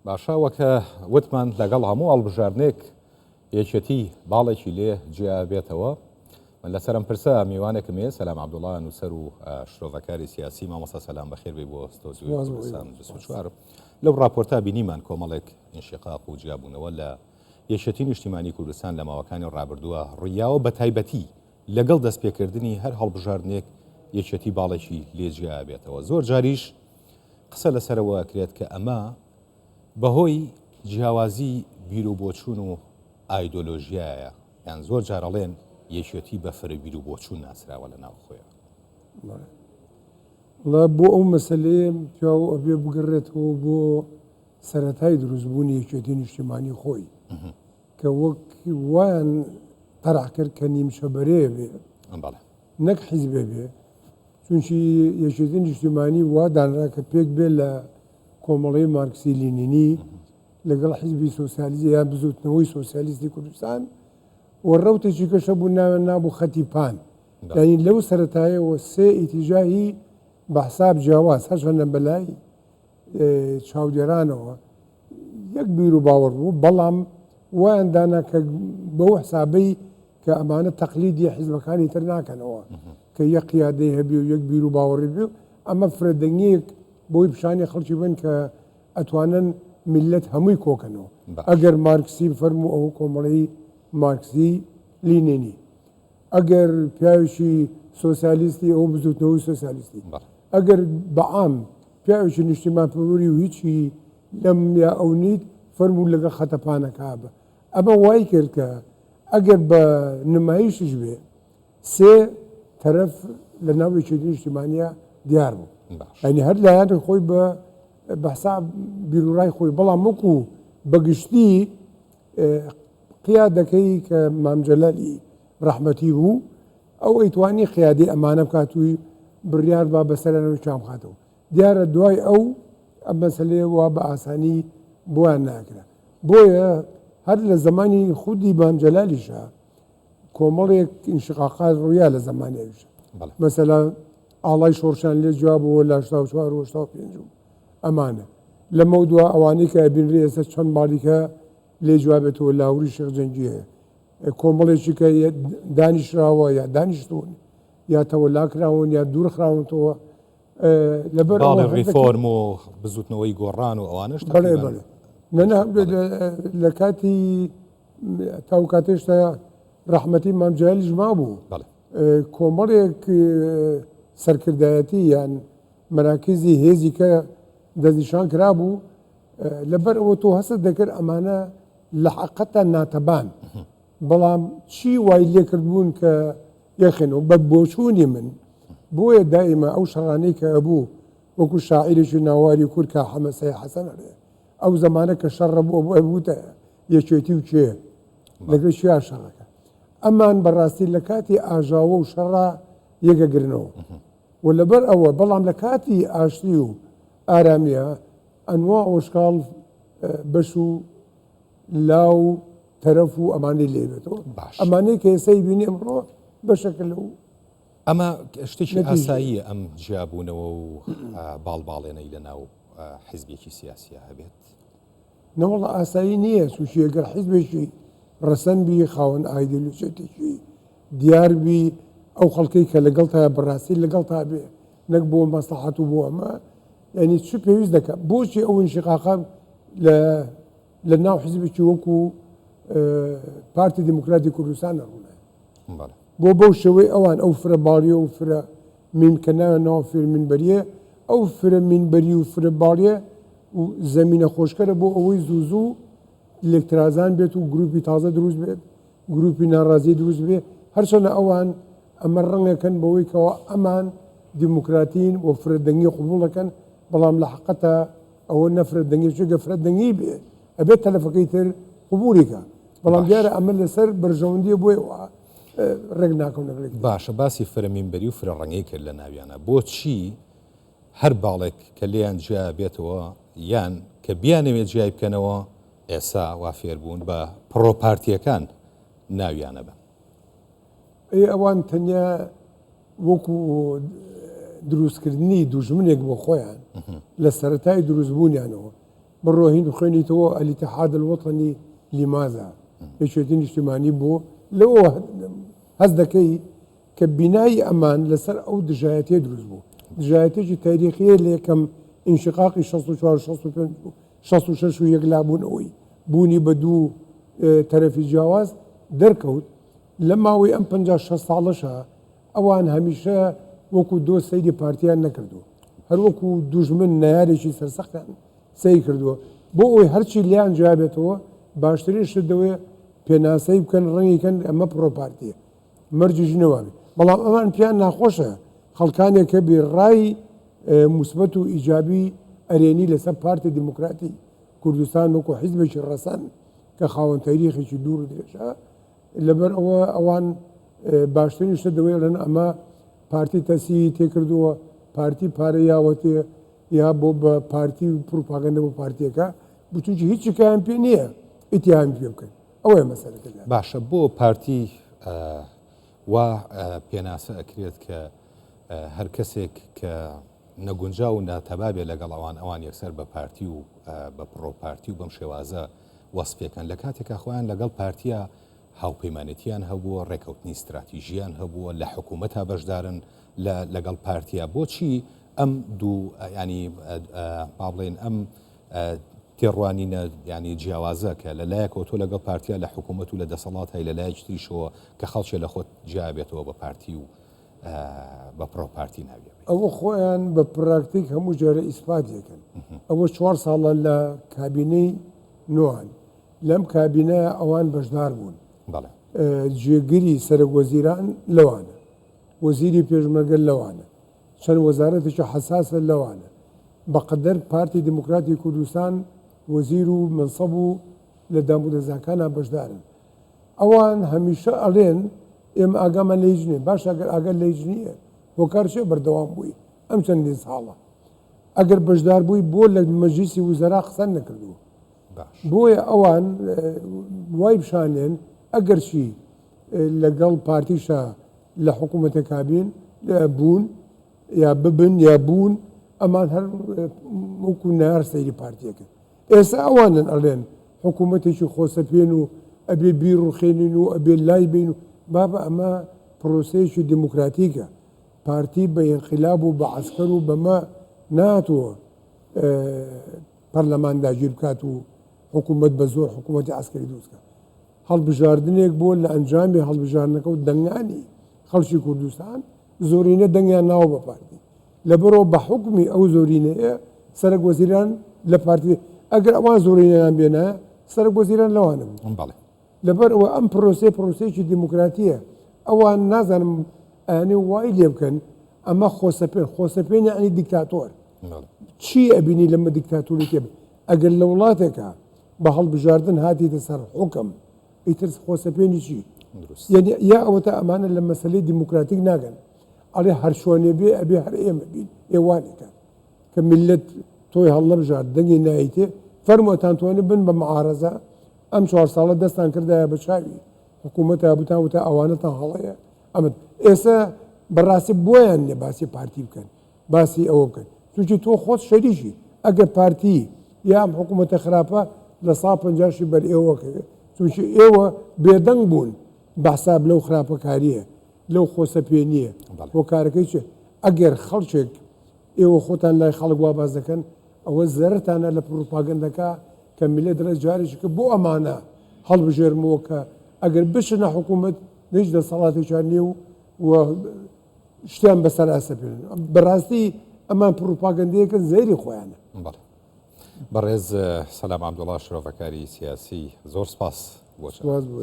باشە وەک وتمان لەگەڵ هەموو هەڵبژاردنێک یەکێتی باڵێکی لێ جیا بێتەوە. من لەسەر ئەم پرسە میوانێکم هەیە سەلام عەبدوڵا نووسەر و شرۆڤەکاری سیاسی. مامۆستا سەلام بەخێر بێی بۆ ستۆدیۆی کوردستان 24. لەو ڕاپۆرتە بینیمان کۆمەڵێک ئینشقاق و جیابوونەوە لە یەکێتی نیشتیمانی کوردستان لە ماوەکانی ڕابردووە ڕوویاوە، بەتایبەتی لەگەڵ دەستپێکردنی هەر هەڵبژاردنێک یەکێتی باڵێکی لێ جیا ئەبێتەوە. زۆر جاریش قسە لەسەرەوە ئەکرێت کە ئەمە بەهۆی جیاوازی بیروبۆچوون و ئایدۆلۆژیایە، یان زۆر جار ئەڵێن یەکێتی بە فرە بیروبۆچوون ناسراوە لە ناو خۆیەوە. وەڵا بۆ ئەو مەسەلەیە پیاو ئەبێ بگەڕێتەوە بۆ سەرەتای دروستبوونی یەکێتی نیشتیمانی خۆی کە وەک وایان تەرح کرد کە نیمچە بەرەیە بێ نەک حیزبێ بێ، چونکی یەکێتی نیشتیمانی وا دانرا کە پێک بێ لە کۆمەڵەی مارکسی لینینی لەگەڵ حیزبی سۆسیالیزم یان بزوتنەوەی سۆسیالیستی کوردستان و ڕەوتێکی کەش هەبوو ناویان نابوو خەتی پان. یانی لەو سەرەتایەوە سێ ئیتیجاهی بە حساب جیاواز هەرچەندە بەلای چاودێرانەوە یەک بیر و باوەڕ بوو، بەڵام وایان دانا کە بەو حسابەی کە ئەمانە تەقلیدی حیزبەکانی تر ناکەنەوە کە یەک قیادەی هەبێ و یەک بیر و باوەڕی بێ، ئەمە فرەدەنگییەک بۆی پیشانی خەڵکی بن کە ئەتوانن میللەت هەمووی کۆکەنەوە. ئەگەر مارکسی فەرموو ئەوە کۆمەڵەی مارکسی لینینی، ئەگەر پیاوێکی سۆسیالیستی ئەوە بزوتنەوەی سۆسیالیستی، ئەگەر بەعام پیاوێکی نیشتیمانپەروەری و هیچی لەم یا ئەو نیت فەرموو لەگەڵ خەتە پانەکە بە. ئەمە وای کرد کە ئەگەر بە نمایشیش بێ سێ تەرەف لە ناو یەکێتی نیشتیمانیا دیار بوو. یانی هەر لایەنێک خۆی بە بە حساب بیروڕای خۆی، بەڵام وەکو بەگشتی قیادەکەی کە مام جەلالی ڕەحمەتی بوو ئەو ئەیتوانی قیادەی ئەمانە بکات و بڕیار با بەسەرانەوەی چام بخاتەوە. دیارە دوای ئەو ئەم مەسەلەیە وا بە ئاسانی بۆیان ناکرا. بۆیە هەر لە زەمانی خودی مام جەلالیشا کۆمەڵێک ئینشقاقات ڕوویا لە زەمانی ئەویشا. مەسەلا ئاڵای شۆڕشیان لێ جیا بووە لە 84 و 85 و ئەمانە. لەمەودوا ئەوانەی کە ئەبینرێ ئێستا چەند باڵیکە لێ جیا بێتەوە لاوری شێخ جەنگی هەیە. کۆمەڵێکی کە دانیشراوە یا دانیشتوون یا تەوەلاکراون یا دوورخراونەتەوە لەبەر باڵی ڕیفۆرم و بزوتنەوەی گۆڕان و ئەوانەش بەڵێ بەڵێ نەنا لە کاتی تاو کاتێشتا ڕەحمەتی مام جەلالیش مابوو کۆمەڵێک سەرکردایەتی یان مەراکزی هێزی کە دەستنیشان کرابوو لەبەر ئەوە تۆ هەستت دەکرد ئەمانە لە حەقەتە ناتەبان بەڵام چی وای لێکردبوون کە یەخێنەوە بە بۆچوونی من بۆیە دائیمە ئەو شەڕانەی کە ئەبوو وەکو شاعیرێکی ناواری کورد کا حەمە سەی حەسەن ئەڵێ ئەو زەمانە کە شەڕە بوو ئەبوو ئەبووتە یەکێتی و کێ لەگەڵ چیا شەڕەکە ئەمان بەڕاستی لە کاتی ئاژاوە و شەڕا یەکەگرنەوە و لەبەر ئەوە بەڵام لە کاتی ئاشتی و ئارامیە ئەنوا ئۆشکاڵ بەش و لا و تەرەف و ئەمانەی لێ بێتەوە باش. ئەمانەی کە ئێستا ئەیبینی ئەمڕۆ بەشێکە لەو ئەمە شتێکی نەتیجەیە. ئاساییە ئەم جیابوونەوە و باڵ باڵێنەی لە ناو حیزبێکی سیاسیا هەبێت؟ نەوەڵا ئاسایی نییە، چونکی ئەگەر حیزبێکی ڕەسەن بی، خاوەن ئایدۆلۆژیەتێکی دیار بی، ئەو خەڵکەی کە لەگەڵتایە بەڕاستی لەگەڵتا بێ نەک بۆ مەسڵەحەت و بۆ ئەمە، یانی چ پێویست دەکا؟ بۆچی ئەو ئینشیقاقە لە لە ناو حیزبێکی وەکو پارتی دیموکراتی کوردستان ڕوونایە؟ بۆ بەو شێوەی ئەوان ئەو فرە باڵیە و فرە مین کە ناویان ناوە فرە مینبەریە، ئەو فرە مینبەری و فرە باڵیە و زەمینە خۆشکەرە بۆ ئەوەی زوو زوو لێکترازان بێت و گروپی تازە دروست بێت، گروپی ناڕازی دروست بێ، هەرچەندە ئەوان ئەمە ڕەنگەکەن بەوەی کەوا ئەمان دیموکراتین و فرە دەنگی قبوڵ دەکەن، بەڵام لە حەقەتا ئەوە نە فرە دەنگی چونکە فرە دەنگی بێ ئەبێت تەلەفەکەی تر قبوڵی کا، بەڵام دیارە ئەمە لەسەر بەرژەوەندیە بۆیە وا ڕێک ناکەون لەگەڵ یەکتر. باشە باسی فرە مینبەری و فرە ڕەنگی کرد لە ناویانا بۆچی هەر باڵێک کە لێیان جیا بێتەوە یان کە بیانەوێت جیای بکەنەوە ئێسا وا فێربوون بە پڕۆ پارتیەکان ناویانە بەن؟ ئەی ئەوان تەنیا وەکو دروستکردنی دوژمنێک بۆ خۆیان لە سەرەتای دروستبوونیانەوە. بڕۆ هین بخوێنیتەوە الاتحاد الوطنی لماذا یەکێتی نیشتیمانی بۆ لەوە هەست دەکەی کە بینای ئەمان لەسەر ئەو دژایەتیە دروست بوو دژایەتێکی تاریخیە لە یەکەم ئینشقاقی 64 65 66 و یەکلابوونەوەی بوونی بە دوو تەرەفی جیاواز دەرکەوت لە ماوەی ئەم 50 60 ساڵەشە ئەوان هەمیشە وەکو دۆست سەیری پارتیان نەکردووە، هەر وەکو دوژمن نەیارێکی سەرسەختیان سەیر کردووە، بۆ ئەوەی هەرچی لێیان جیابێتەوە باشترین شت دەوێ پێناسەی بکەن ڕەنگی کەن ئەمە پڕۆپارتیە، مەرجیش نیە وابێ، بەڵام ئەمان پێیان ناخۆشە خەڵکانێک هەبێ ڕای موسبەت و ئیجابی ئەرێنی لەسەر پارتی دیموکراتی کوردستان وەکو حیزبێکی ڕەسەن کە خاوەن تەریخێکی دوور و درێژە لەبەر ئەوە ئەوان باشترین شتە دەوەی ئەڵێن ئەمە پارتی تەسیری تێکردووە پارتی پارە یاوەتێ یا بۆ بە پارتی و پروپاگەندە بۆ پارتیەکە بچوکی هیچ کایان پێ نییە ئیتیهامی پێ بکەن ئەوەیە مەسەلەکە. باشە بۆ پارتی وا پێناسە ئەکرێت کە هەر کەسێک کە نەگونجاو و ناتەبا بێ لەگەڵ ئەوان ئەوان یەکسەر بە پارتی و بە پڕۆ پارتی و بەم شێوازە وەسفیەکەن لە کاتێکا خۆیان لەگەڵ پارتیا هاوپەیمانێتیان هەبووە، ڕێکەوتنی ستراتیژیان هەبووە، لە حکوومەتا بەشدارن لە لەگەڵ پارتیا، بۆچی ئەم دوو یانی با بڵێین ئەم تێڕوانینە یانی جیاوازە کە لە لایەکەوە تۆ لەگەڵ پارتیا لە حکوومەت و لە دەسەڵات هەی لە لایەکی تریشەوە کە خەڵکێ لە خۆت جیا بێتەوە بە پارتی و بە پڕۆ پارتی ناوی ئەبەیت. ئەوە خۆیان بە پراکتیک هەموو جارێ ئیسپاتی ئەکەن. ئەوە چوار ساڵە لە کابینەی نۆن. لەم کابینە ئەوان بەشدار بوون. بەڵێ. جێگری سەرەک وەزیران لەوانە. وەزیری پێشمەرگە لەوانە. چەند وەزارەتێکی حەساسە لەوانە. بەقەدەر پارتی دیموکراتی کوردستان وەزیر و مەنسەب و لە دامودەزگاکانا بەشدارن. ئەوان هەمیشە ئەڵێن ئێمە ئاگامان لە هیچ نییە، باشە ئەگەر ئاگات لە هیچ نییە هۆکار چیە بەردەوام بووی ئەم چەندین ساڵە؟ ئەگەر بەشدار بووی بۆ لە مەجلیسی وزەرا قسەت نەکردووە؟ بۆیە ئەوان وای پیشانێن ئەگەرچی لەگەڵ پارتیشا لە حکوومەتە کابین بوون یا ببن یا بوون ئەمان هەر وەکو نار سەیری پارتیەکە ئێستا ئەوانن ئەڵێن حکوومەتێکی خۆسەپێن و ئەبێ بیڕوخێنین و ئەبێ لای بین و بابە ئەمە پرۆسەیەکی دیموکراتیکە پارتی بە ئینقلاب و بە عەسکەر و بەمە ناتوە پەرلەمان داگیر بکات و حکوومەت بە زۆر حکوومەتی عەسکەری دروست کات هەڵبژاردنێک بووە لە ئەنجامی هەڵبژاردنەکە و دەنگانی خەڵکی کوردستان زۆرینە دەنگیان ناوە بە پارتی لەبەرئەوە بە حوکمی ئەو زۆرینەیە سەرەک وەزیران لە پارتی ئەگەر ئەوان زۆرینەیان بێنایە سەرەک وەزیران لەوانە بوو. بەڵێ. لەبەرئەوە ئەم پرۆسەیە پرۆسەیەکی دیموکراتییە ئەوان نازانم ئەیانێ وای لێ بکەن ئەمە خۆسەپێن خۆسەپێن یەعنی دیکتاتۆر چی ئەبینی لەمە دیکتاتۆری تێ ئەگەر لە وڵاتێکا بە هەڵبژاردن هاتیتە سەر حوکم ئیتر خۆسەپێنی چی؟ یەعنی یا ئەوەتا ئەمانە لە مەسەلەی دیموکراتیک ناگەن ئەڵێ هەرچۆنێ بێ ئەبێ هەر ئێمە بین ئێ وانەکات کە میللەت تۆی هەڵنەبژارد دەنگی نایتێ فەرموو ئەتانتوانی بن بە معارەزە ئەم چوار ساڵە دەستان کردایە بە چاوی حکوومەتە بتان وتە ئەوانەتان هەڵەیە ئەمە ئێستا بەڕاستی بۆیان نیە باسی پارتی بکەن باسی ئەوە بکەن چونکی تۆ خۆت شەریکی ئەگەر پارتی یا ئەم حکوومەتە خراپە لە سا پەنجاشی بەر ئێوە کەوێ چونکی ئێوە بێدەنگ بوون بە حساب لەو خراپەکاریە لەو خۆسەپێنیە هۆکارەکەی چیە ئەگەر خەڵکێک ئێوە خۆتان لای خەڵک وا باس دەکەن ئەوە زەرتانە لە پڕوپاگەندەکە کە میللەت دەڵێ جارێکی کە بۆ ئەمانە هەڵبژێرمەوە کە ئەگەر بچنە حکوومەت هیچ دەسەڵاتێکیان نییە و و شتیان بەسەر ئاسەپێنن بەڕاستی ئەمان پڕوپاگەندەیەکن زەری خۆیانە. بەڵێ بەڕێز سەلام عەبدوڵا شرۆڤەکاری سیاسی زۆر سپاس بۆ سپاس بۆ.